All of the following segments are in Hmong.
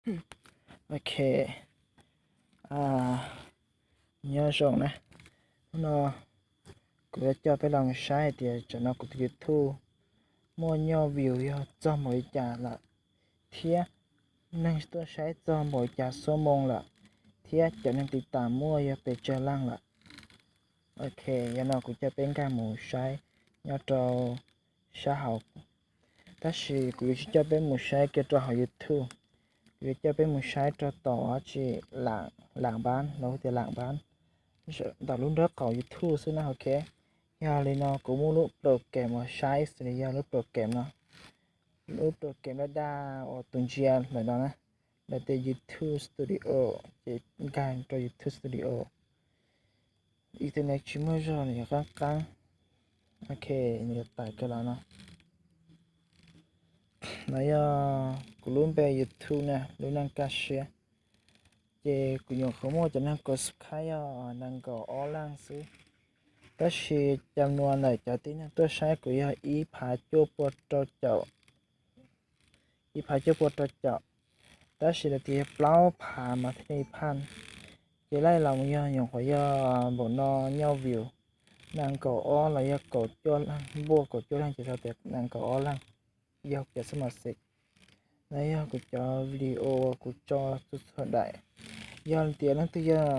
Ok, nyob zoo na. Hnub no kuv yuav coj peb los saib tias tsam no kuv tus YouTube muaj nyoj view yog txog npaum li cas lawm, thiab neeg tuaj saib txog npaum li cas xuab moos lawm, thiab cov neeg tiv tam muaj yog pes tsawg leej lawm. Ok, yog no kuv coj peb nkag mus saib nyob rau sab hauv. Tab sis kuv yuav tsis coj peb mus saib kiag rau hauv YouTube, kuv yuav coj peb mus saib rau tom dab tsi, lam pab, lawv hu tias lam pab, ntawm lub nraub qaum YouTube xwb na. Ok, yog li no kuv muab lub program uas saib xws li yog lub program no, lub program daj daj uas tus ntsia ntawm no na, lawv tias YouTube Studio, ces nkag rau YouTube Studio. Internet tsis muaj zog, nws yuav qab qab. Ok, nws yuav tawm kiag los no. No yog kuv lub npe YouTube na, Lub Neej Kaj Siab. Ces kuv nyuam qhuav muaj cov neeg subscribe yog nees nkaum ob leeg xwb, tab sis cov nuav ntawm cov tib neeg tuaj saib kuv yog ib phav cuaj pua rau caum, ib phav cuaj pua rau caum, tab sis lawv tias yog plaub phav mas thiaj li phaj. Ces laij los mus yog nyuam qhuav yog npaum no nyoj view, nees nkaum ob los yog kaum cuaj leej, npuaj kaum cuaj leej ces tau tias nees nkaum ob leej, yog cov xab mas xes. No yog kuv cov video uas kuv tso txhua txhua daim. Yog tias leej twg yog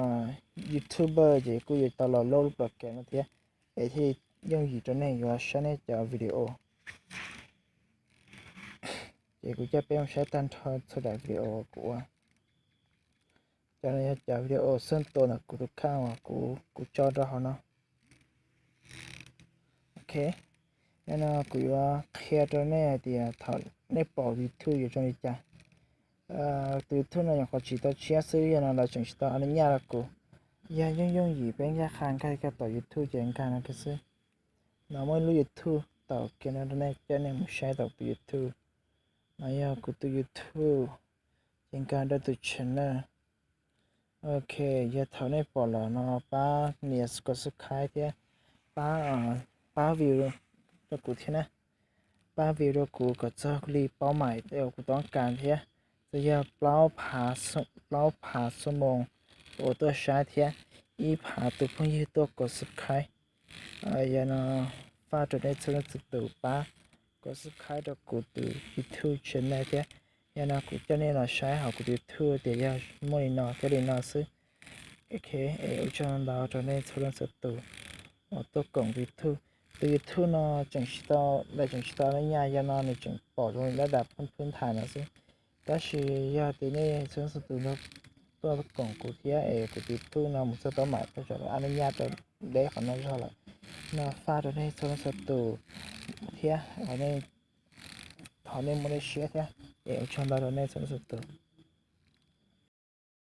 YouTuber ces kuj yuav tau los load lub program no thiab, es thiaj yooj yim rau nej yuav saib nej cov video. Ces kuv coj peb mus saib tag nrho txhua daim video uas kuv ua. Cov no yog cov video xwb tua ntawm kuv tus kha uas kuv tso rau hauv no. Ok, no kuv yuav qhia rau nej hais tias thaum nej pom YouTube yuav zoo li cas. Tus YouTube no nyuam qhuav tsim tau tshiab xwb, yog no lawv tseem tsis tau a li nyaj rau kuv. Yog yooj yooj yim peb nkag qha nkag kag tom YouTube ces nkag no kiag xwb. No muaj ib lub YouTube tawm kiag no rau nej, coj nej mus saib tau tus YouTube. No yog kuv tus YouTube, ces nkag rau tus channel. Ok, yog thaum nej pom los no pab nias subscribe thiab pab, pab view rau kuv thiab na. Pab view rau kuv kom txog li paub maim uas kuv tau kas thiab. Txawm yog plaub phav xuab moos uas tuaj saib thiab ib phav tus phooj ywg tuaj kom subscribe. Yog no faj rau nej txhua leej txhua tus pab kom subscribe rau kuv tus YouTube channel thiab. Yog no kuv coj nej los saib hauv kuv YouTube tias yog muaj li no thiab li no xwb. Ok, es ua tsaug ntau rau nej txhua leej txhua tus uas tuaj koom YouTube. Tus YouTube no tseem tsis tau, lawv tseem tsis tau a li nyaj, yog no nws tseem pom zoo li dab das phwb phwb nthav no xwb. Tab sis yog tias nej txhua leej txhua tus tuaj koom kuv thiab es kuv tus YouTube no mus txog paub maim tau tsam a li nyaj rau deb qhov no zog lawm. No faj rau nej txhua leej txhua tus thiab, thov nej muaj lub siab thiab, es ua tsaug ntau rau nej txhua leej txhua tus.